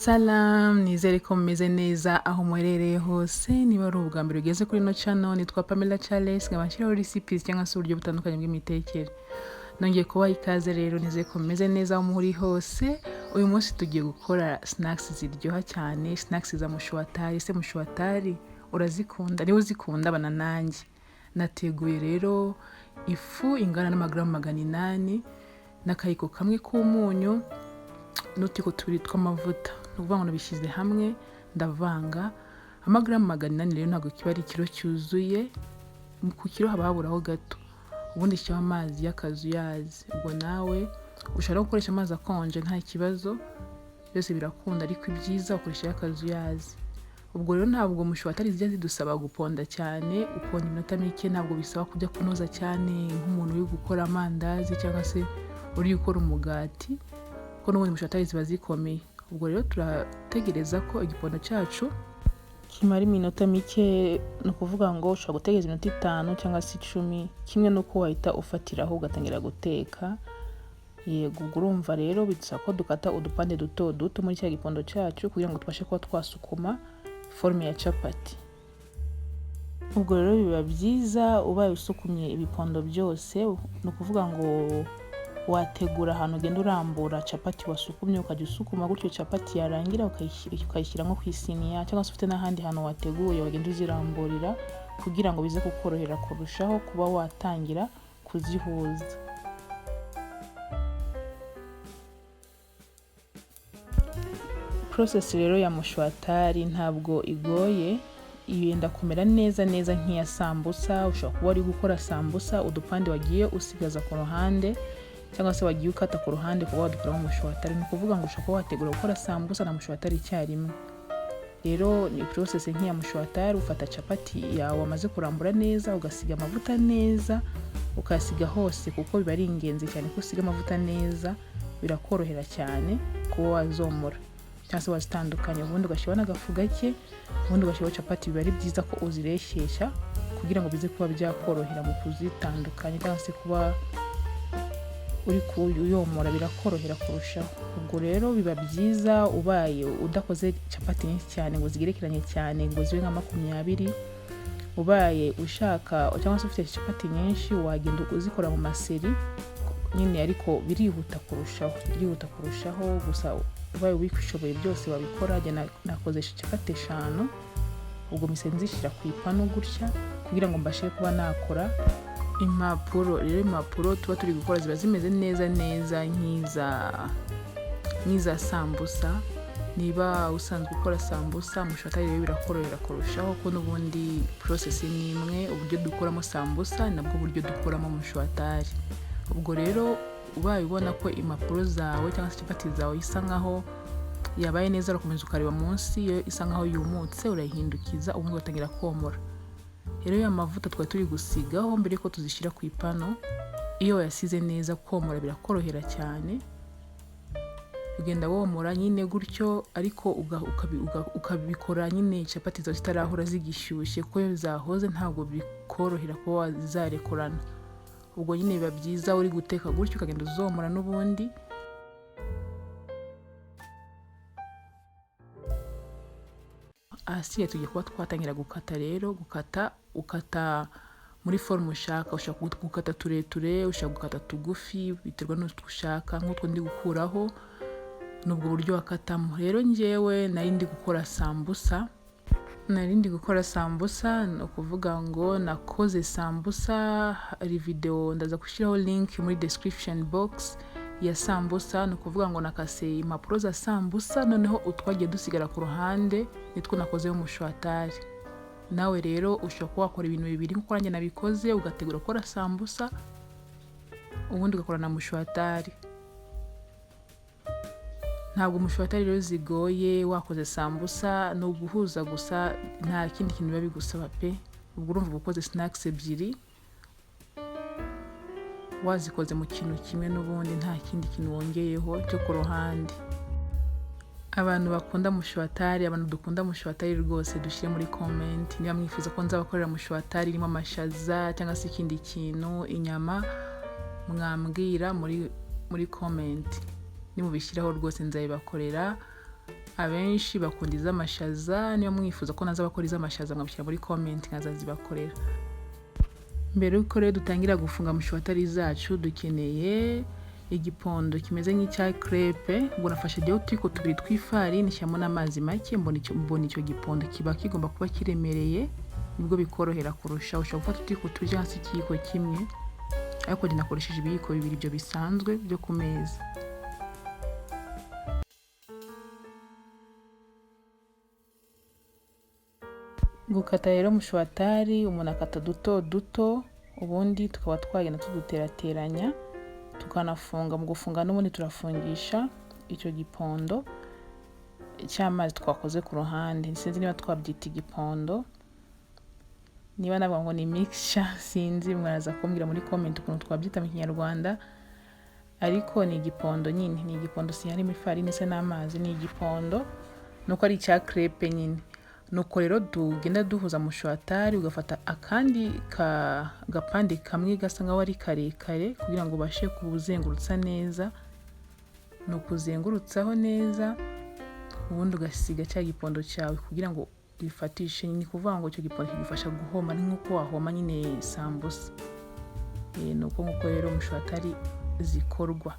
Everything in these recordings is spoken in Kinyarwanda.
Salam, nizere ko mumeze neza aho muherereye hose. Niba ari ubwa mbere ugeze kuri ino channel, nitwa Pamela Charles, nkaba nshyiraho recipes cyangwa se uburyo butandukanye bw'imitekere. Nongeye kubaha ikaze rero, nizere ko mumeze neza aho muri hose. Uyu munsi tugiye gukora snacks ziryoha cyane, snacks za mushuwatari. Ese mushuwatari urazikunda? Niba uzikunda, bana nanjye. Nateguye rero ifu ingana n'amagaramu 800 n'akayiko kamwe k'umunyu n'utuyiko tubiri tw'amavuta. Ni ukuvuga ngo nabishyize hamwe ndavanga. Amagaramu 800 rero ntabwo kiba ari ikiro cyuzuye, ku kiro haba haburaho gato. Ubundi shyiraho amazi y'akazuyazi. Ubwo nawe ushobora gukoresha amazi akonje, nta kibazo, byose birakunda, ariko ibyiza ukoresha ay'akazuyazi. Ubwo rero ntabwo mushuwatari zijya zidusaba guponda cyane, uponda iminota mike, ntabwo bisaba kujya kunoza cyane nk'umuntu uri gukora amandazi cyangwa se uri gukora umugati, kuko n'ubundi mushuwatari ziba zikomeye. Ubwo rero turategereza ko igipondo cyacu kimara iminota mike, ni ukuvuga ngo ushobora gutegereza iminota 5 cyangwa se 10, kimwe n'uko wahita ufatiraho ugatangira guteka. Yego, ubwo urumva rero bidusaba ko dukata udupande duto duto muri cya gipondo cyacu kugira ngo tubashe kuba twasukuma forme ya capati. Ubwo rero biba byiza ubaye usukumye ibipondo byose, ni ukuvuga ngo wategura ahantu ugenda urambura capati wasukumye, ukajya usukuma gutyo, capati yarangira ukayishyira nko ku isiniya, cyangwa se ufite n'ahandi hantu wateguye wagenda uziramburira kugira ngo bize kukorohera kurushaho kuba watangira kuzihuza. Process rero ya mushuwatari ntabwo igoye, yenda kumera neza neza nk'iya sambusa. Ushobora kuba uri gukora sambusa, udupande wagiye usigaza ku ruhande cyangwa se wagiye ukata ku ruhande kuba wadukoramo mushuwatari. Ni ukuvuga ngo ushobora kuba wategura gukora sambusa na mushuwatari icyarimwe. Rero ni process nk'iya mushuwatari, ufata capati yawe wamaze kurambura neza, ugasiga amavuta neza, ukayasiga hose, kuko biba ari ingenzi cyane ko usiga amavuta neza, birakorohera cyane kuba wazomora cyangwa se wazitandukanya. Ubundi ugashyiraho n'agafu gake, ubundi ugashyiraho capati. Biba ari byiza ko uzireshyeshya kugira ngo bize kuba byakorohera mu kuzitandukanya cyangwa se kuba uri kuyomora, birakorohera kurushaho. Ubwo rero biba byiza ubaye udakoze capati nyinshi cyane ngo zigerekeranye cyane, ngo zibe nka 20. Ubaye ushaka cyangwa se ufite capati nyinshi, wagenda uzikora mu maseri nyine, ariko birihuta kurushaho, birihuta kurushaho. Gusa ubaye ubishoboye byose wabikora. Njye nakozesha capati 5, ubwo mpise nzishyira ku ipanu gutya kugira ngo mbashe kuba nakora impapuro. Rero impapuro tuba turi gukora ziba zimeze neza neza nk'iza sambusa. Niba usanzwe ukora sambusa, mushuwatari rero birakorohera kurushaho, ko n'ubundi process ni imwe, uburyo dukoramo sambusa nabwo buryo dukoramo mushuwatari. Ubwo rero ubaye ubona ko impapuro zawe cyangwa se capati zawe isa nkaho yabaye neza, urakomeza ukareba munsi, iyo isa nkaho yumutse urayihindukiza, ubundi ugatangira komora. Rero ya mavuta twari turi gusigaho mbere yuko tuzishyira ku ipanu, iyo wayasize neza komora birakorohera cyane. Ugenda womora nyine gutyo, ariko ukabikora nyine capati zawe zitarahora, zigishyushye, kuko iyo zahoze ntabwo bikorohera kuba zarekurana. Ubwo nyine biba byiza uri guteka gutyo, ukagenda uzomora n'ubundi. Ahasigaye tugiye kuba twatangira gukata. Rero gukata, ukata muri forme ushaka. Ushobora gukata tureture, ushobora gukata tugufi, biterwa n'utwo ushaka. Nk'utwo ndi gukuraho ni ubwo buryo wakatamo. Rero njyewe nari ndi gukora sambusa, nari ndi gukora sambusa, ni ukuvuga ngo nakoze sambusa. Hari video, ndaza gushyiraho link muri description box ya sambusa. Ni ukuvuga ngo nakase impapuro za sambusa, noneho utwagiye dusigara ku ruhande nitwo nakozeho umushuwatari. Nawe rero ushobora kuba wakora ibintu bibiri nk'uko nanjye nabikoze, ugategura gukora sambusa, ubundi ugakora na mushuwatari. Ntabwo mushuwatari rero zigoye, wakoze sambusa ni uguhuza gusa, nta kindi kintu biba bigusaba pe. Ubwo urumva uba ukoze snacks ebyiri wazikoze mu kintu kimwe, n'ubundi nta kindi kintu wongeyeho cyo ku ruhande. Abantu bakunda mushuwatari, abantu dukunda mushuwatari rwose, dushyire muri comment niba mwifuza ko nzabakorera mushuwatari irimo amashaza cyangwa se ikindi kintu, inyama, mwambwira muri comment. Nimubishyiraho rwose nzabibakorera. Abenshi bakunda iz'amashaza. Niba mwifuza ko naza bakora iz'amashaza, mwabishyira muri comment nkazazibakorera. Mbere y'uko rero dutangira gufunga mushuwatari zacu, dukeneye igipondo kimeze nk'icya crepe. Ubwo nafashe jyewe utuyiko tubiri tw'ifarini, nshyiramo n'amazi make, mbona icyo gipondo kiba kigomba kuba kiremereye, nibwo bikorohera kurusha. Ushobora gufata utuyiko tubiri cyangwa se ikiyiko kimwe, ariko njye nakoresheje ibiyiko bibiri, ibyo bisanzwe byo ku meza. Gukata rero mushuwatari, umuntu akata duto duto, ubundi tukaba twagenda tuduterateranya, tukanafunga. Mu gufunga n'ubundi turafungisha icyo gipondo cy'amazi twakoze ku ruhande. Sinzi niba twabyita igipondo, niba navuga ngo ni mixture, sinzi, mwaraza kumbwira muri comment ukuntu twabyita mu Kinyarwanda, ariko ni igipondo nyine, ni igipondo. Si harimo ifarini se n'amazi, ni igipondo, nuko ari icya crepe nyine. Nuko rero tugenda duhuza mushuwatari, ugafata akandi gapande kamwe gasa nkaho ari karekare kugira ngo ubashe kuwuzengurutsa neza. Ni ukuzengurutsaho neza, ubundi ugasiga cya gipondo cyawe kugira ngo wifatishe. Ni ukuvuga ngo icyo gipondo kigufasha guhoma, ni nk'uko wahoma nyine sambusa. Ni uko nguko rero mushuwatari zikorwa.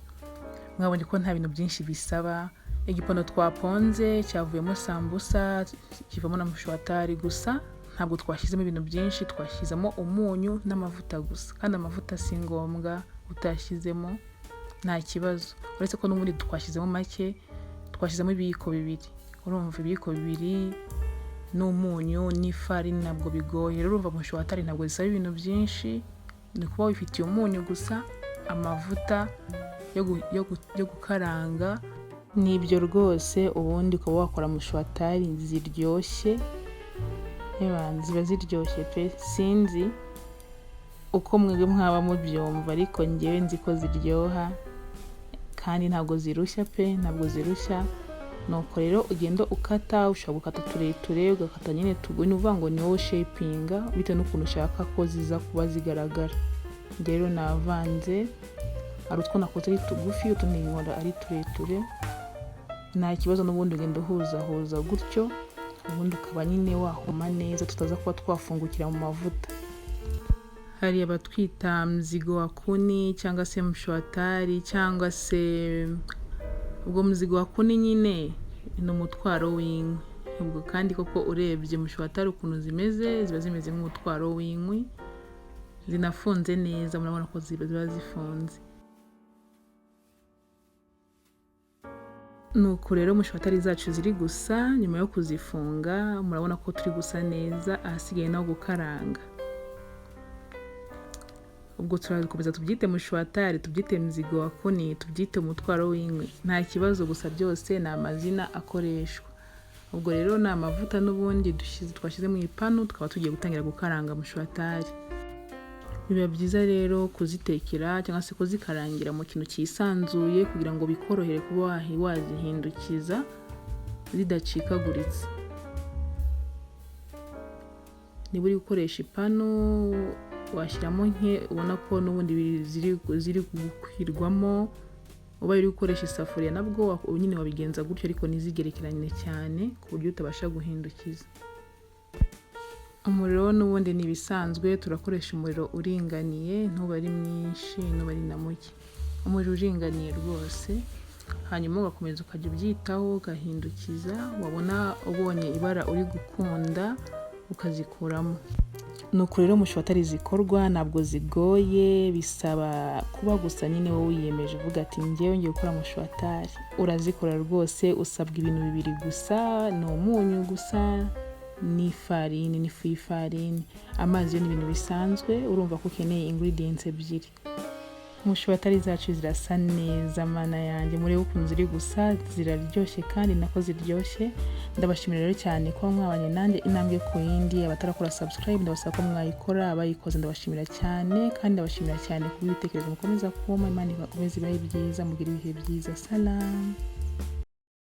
Mwabonye ko nta bintu byinshi bisaba. Igipondo twaponze cyavuyemo sambusa, kivamo na mushuwatari, gusa ntabwo twashyizemo ibintu byinshi, twashyizemo umunyu n'amavuta gusa. Kandi amavuta si ngombwa, utashyizemo nta kibazo, uretse ko n'ubundi twashyizemo make, twashyizemo ibiyiko bibiri. Urumva ibiyiko bibiri n'umunyu n'ifarini ntabwo bigoye. Rero urumva mushuwatari ntabwo zisaba ibintu byinshi, ni ukuba wifitiye umunyu gusa, amavuta yo gukaranga, nibyo rwose. Ubundi ukaba wakora mushuwatari ziryoshye, ziba ziryoshye pe. Sinzi uko mwebwe mwaba mubyumva, ariko njyewe nzi ko ziryoha kandi ntabwo zirushya pe, ntabwo zirushya. Nuko rero ugenda ukata, ushobora gukata tureture, ugakata nyine tugufi, ni ukuvuga ngo ni wowe shapinga bitewe n'ukuntu ushaka ko ziza kuba zigaragara. Rero navanze, hari utwo nakoze ari tugufi, utundi nkora ari tureture, nta kibazo. N'ubundi ugenda uhuzahuza gutyo, ubundi ukaba nyine wahoma neza, tutaza kuba twafungukira mu mavuta. Hari abatwita mzigo wa kuni cyangwa se mushuwatari, cyangwa se ubwo mzigo wa kuni nyine ni umutwaro w'inkwi. Ubwo kandi koko urebye mushuwatari ukuntu zimeze, ziba zimeze nk'umutwaro w'inkwi, zinafunze neza, murabona ko ziba zifunze. Nuko rero mushuwatari zacu ziri gusa, nyuma yo kuzifunga murabona ko turi gusa neza, ahasigaye no gukaranga. Ubwo turakomeza tubyite mushuwatari, tubyite mzigo wa kuni, tubyite umutwaro w'inkwi, nta kibazo, gusa byose ni amazina akoreshwa. Ubwo rero ni amavuta n'ubundi twashyize mu ipanu, tukaba tugiye gutangira gukaranga mushuwatari. Biba byiza rero kuzitekera cyangwa se kuzikarangira mu kintu cyisanzuye kugira ngo bikorohere kuba wazihindukiza zidacikaguritse. Niba uri gukoresha ipanu washyiramo nke, ubona ko n'ubundi ziri gukwirwamo. Ubaye uri gukoresha isafuriya nabwo nyine wabigenza gutyo, ariko ntizigerekeranye cyane ku buryo utabasha guhindukiza. Umuriro n'ubundi ni ibisanzwe, turakoresha umuriro uringaniye, ntuba ari mwinshi ntuba ari na muke, umuriro uringaniye rwose. Hanyuma ugakomeza ukajya ubyitaho, ugahindukiza, wabona ubonye ibara uri gukunda ukazikuramo. Nuko rero mushuwatari zikorwa ntabwo zigoye, bisaba kuba gusa nyine wowe wiyemeje uvuga ati njyewe ngiye gukora mushuwatari, urazikora rwose. Usabwa ibintu bibiri gusa, ni umunyu gusa n'ifarini n'ifu y'ifarini. Amazi yo ni ibintu bisanzwe, urumva ko ukeneye ingredients ebyiri. Mushuwatari zacu zirasa neza, mana yanjye, murebe ukuntu ziri gusa, ziraryoshye kandi nako ziryoshye. Ndabashimira rero cyane kuba mwabanye nanjye intambwe ku yindi. Abatarakora subscribe ndabasaba ko mwayikora, abayikoze ndabashimira cyane, kandi ndabashimira cyane ku bw'ibitekerezo mukomeza kumpa. Imana ikomeze ibahe ibyiza, mugire ibihe byiza. Salam.